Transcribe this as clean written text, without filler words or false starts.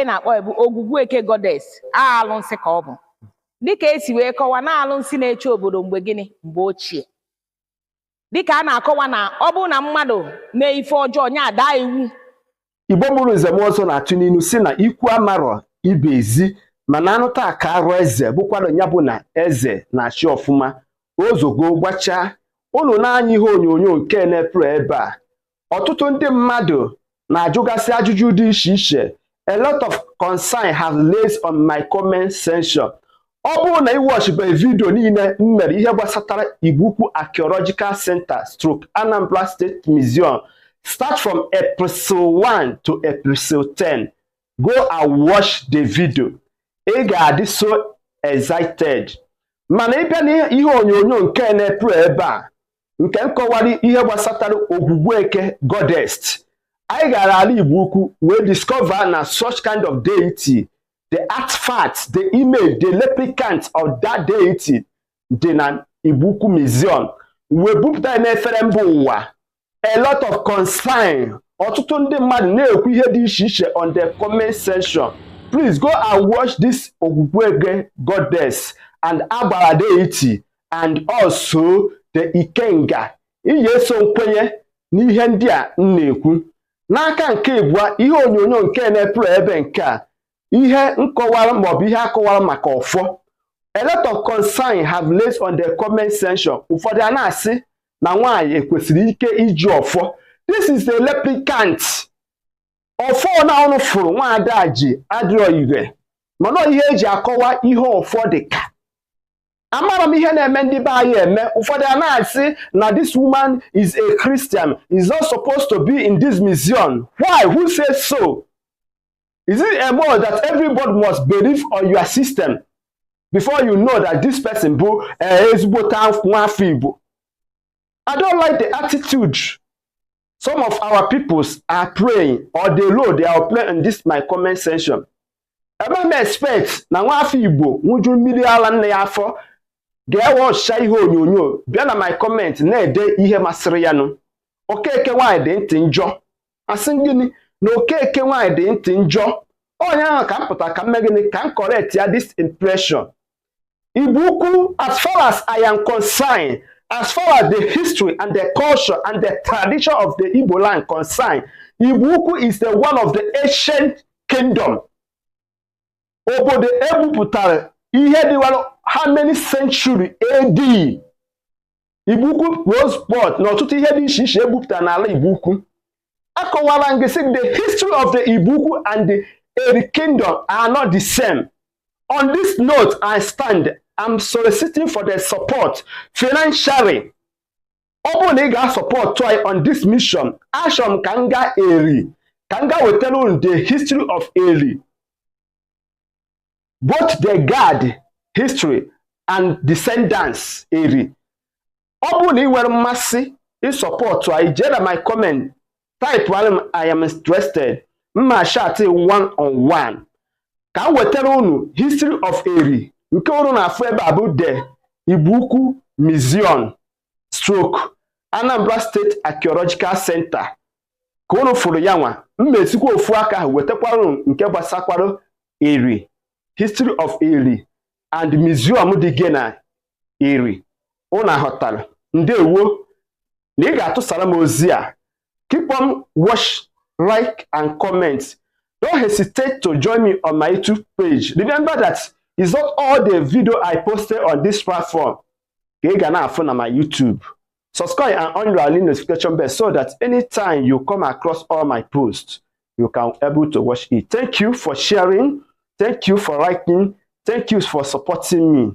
Na-akpọ ya bụ Ogwugwu Eke goddess. Alụnsị ka ọ bụ, dịka esi wee kọwa na alụnsị na-eche obodo mgbe gịnị, mgbe ochie, dịka a na-akọwa na ọ bụrụ na mmadụ mee ife ọjọọ, nya daa iwu. Igbo mụrụ nze m ọzọ na-atụ n'ilu si na ikwu amarọ ibe ezi, mana anụta ka arụ eze bụkwanụ ya bụ na eze na-achị ọfụma. Ozogo gbachaa unu n'anya ihe onyonyo nke na-epụrụ ebe a, ọtụtụ ndị mmadụ na-ajụgasị ajụjụ dị iche iche. A lot of concern have raised on my comment section. Ọ bụrụ na ị watchbeghị video niile m mere ihe gbasatara Igbo Ukwu Archaeological Center stroke Anambra State Museum, start from episode 1 to episode 10, go and watch the video. Ị ga-adị so excited. Mana ịbịa n'ihe onyonyo nke na-epụrụ ebe a, nke nkọwara ihe gbasatara Ogwugwu Eke goddess, anyị gara ala Igbo Ukwu wee discover na such kind of deity, the artifact, the image, the replicant of that deity dị na Igbo Ukwu Museum, wee bupụta ya n'efere mba ụwa. A lot of concern, ọtụtụ ndị mmadụ na-ekwu ihe dị iche iche on the comment section. Please go and watch this Ogwugwu Eke goddess and Agbara deity and also the Ikenga. Iyi eso nkwenye n'ihe ndị a m na-ekwu. N'aka nke ịbụọ, ihe onyonyo nke na-epụrụ ebe nke a, ihe nkọwara maọbụ ihe akọwara maka ọfọ, a lot of concern have raised on the comment section. Ụfọdụ a na-asị na nwaanyị ekwesịrị ike iji ọfọ. This is the replicant. Ọfọ na ọnụ fụrụ nwaada ji adịrọ ire, mana ihe eji akọwa ihe ọfọ dị ka amara m ihe na-eme ndị be anyị eme. Ụfọdụ a na-asị na this woman is a Christian, is not supposed to be in this museum. Why? Who says so? Is it a must that everybody must believe on your system before you know that this person bụ ezigbote nwa afọ Igbo? I don't like the attitude some of our peoples are praying or they know they are praying in this my comment section. Ebe m expect na nwa afọ Igbo nwụju mmiri ara nne ya afọ ga-ewe ọchịcha ihe onyonyo bịa na my comment na-ede ihe masịrị ya nụ. Okeke nwaanyị dị ntị njọ, asị gịnị na okeke nwaanyị dị ntị njọ. Onye ahụ ka m pụta ka m mee gịnị, ka m correct ya this impression. Igbo Ukwu, as far as I am concerned, as far as the history and the culture and the tradition of the Igbo land concerned, Igbo Ukwu is the one of the ancient kingdom, obodo ebupụtara ihe dịwara how many century AD. Igbo Ukwu rose pot na ọtụtụ ihe dị iche iche ebupụtara n'ala Igbo Ukwu. Akọwara m gị sị the history of the Igbo Ukwu and the Eri kingdom are not the same. On this note I stand. I'm soliciting for the support financially. Ọ bụrụ na ị ga-support anyị on this mission, achọrọ m ka m gaa Eri, ka m gaa wetara unu the history of Eri, both the guard history and descendants Eri. Ọ bụrụ na ị nwere mmasị ịsupport anyị, jee na my comment, type m "I am interested". Mma chat one on one ka m wetara unu history of Eri. Nke unu na-afụ ebe a bụ the Igbo Ukwu Museum stroke Anambra State Archaeological Center ka unu fụrụ ya nwa. Mma esikwa ofu aka ahụ wetakwara unu nke gbasakwara Eri, history of Eri and museum dị gị na Eri. Unu aghọtara? Ndewo na ị ga-atụsara m ozi a. Keep on watch, like and comment. Don't hesitate to join me on my YouTube page. Remember that it's not all the video I posted on this platform ka ị ga na-afụ na my YouTube. Subscribe and on your notification bell so that anytime you come across all my posts, you can able to watch it. Thank you for sharing. Thank you for liking. Thank you for supporting me.